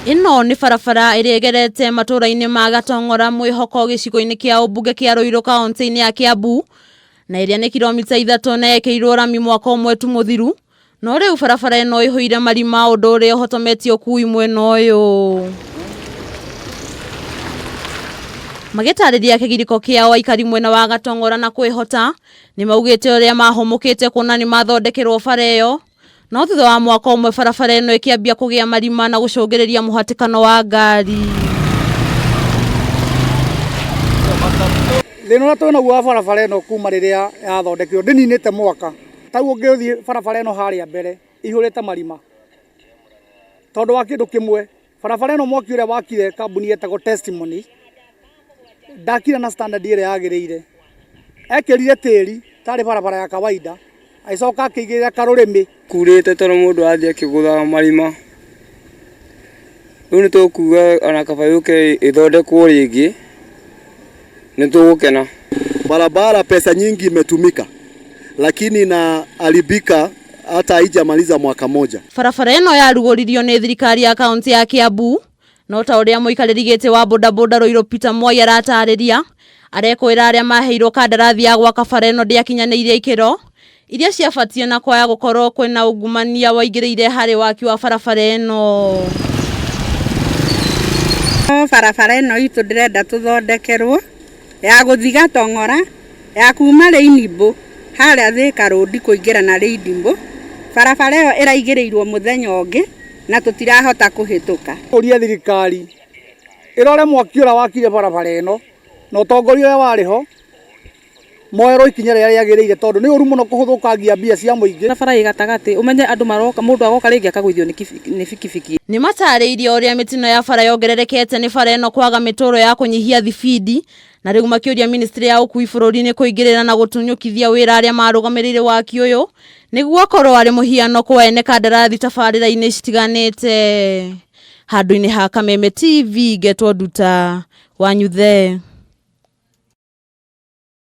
Ĩno nĩ barabara ĩrĩa ĩgerete matũra-inĩ ma Gatong'ora Mwĩhoko gĩcigo-inĩ kĩa ũmbunge kĩa Ruiru kaũntĩ-inĩ ya Kiambu na ĩrĩa nĩ kilomita ithatũ na yekĩrirwo rami mwaka ũmwe tu mũthiru no rĩu barabara ĩno ĩihũire marima ũndũ ũrĩa ũhotometie ũkui mwena ũyũ. Magĩtarĩria kĩgirĩko kĩao aikari mwena wa Gatong'ora na kwĩhota nĩ maugĩte ũrĩa mahũmũkĩte kuona nĩ mathondekerwo bara ĩyo no thutha wa mwaka ũmwe barabara ĩno ĩkĩambia kũgĩa marima na gũcũngĩrĩria mũhatĩkano wa ngari. Thĩna ũrĩa twĩ naguo wa barabara ĩno kuma rĩrĩa yathondekirwo ndĩninĩte mwaka, ta rĩu ũngĩthiĩ barabara ĩno harĩa mbere ĩihũrĩte marima tondũ wa kĩndũ kĩmwe, barabara ĩno mwaki ũrĩa wakire kambuni yetagwo Testimony ndakire na standard ĩrĩa yagĩrĩire, ekĩrire tĩri tarĩ barabara ya kawaida agĩcoka akĩigĩrĩra karũrĩmĩ. Kurĩte tondũ mũndũ athiĩ akĩgũthaga marima, rĩu nĩ tũkuga ona kaba yũke ĩthondekwo rĩngĩ nĩ tũgũkena. Barabara pesa nyingi imetumika, lakini inaharibika hata haijamaliza mwaka moja. Barabara ĩno yarugũririo nĩ thirikari ya kaunti ya Kiambu no ta ũrĩa mũikarĩri gĩtĩ wa bodaboda Ruiru Peter Mwai aratarĩria arekwĩra arĩa maheirwo kandarathi ya gwaka bara ĩno ndĩakinyanĩirie ikĩro iria ciabatiĩ na kwaya gũkorwo kwĩna ungumania waingĩrĩire harĩ waki wa barabara ĩno. Barabara ĩno itũ ndĩrenda tũthondekerwo ya gũthiĩ Gatong'ora ya kuma Rĩinimbo harĩa Thika Road kũingĩra na Rĩinimbo. Barabara ĩyo ĩraigĩrĩirwo mũthenya ũngĩ na tũtirahota kũhĩtũka. Ũria thirikari ĩrore mwaki ũrĩa wakire barabara ĩno na ũtongoria ũrĩa warĩ ho moerwo ikinya rĩrĩa rĩagĩrĩire tondũ nĩ ũru mũno kũhũthũkangia mbia cia mũingĩ. Barabara ĩ gatagatĩ ũmenye andũ maroka mũndũ agoka rĩngĩ akagũithio nĩ bikibiki. Nĩ matarĩirie ũrĩa mĩtino ya bara yongererekete nĩ bara ĩno kwaga mĩtũro ya kũnyihia thibindi na rĩu makĩũria ministry ya ũkui bũrũri-inĩ kũingĩrĩra na gũtunyũkithia wĩra arĩa marũgamĩrĩire waki ũyũ nĩguo korwo arĩ mũhiano kwa ene kandarathi tabarĩra-inĩ citiganĩte. Handũ-inĩ ha Kameme TV ngetwo Nduta Wanyuthe.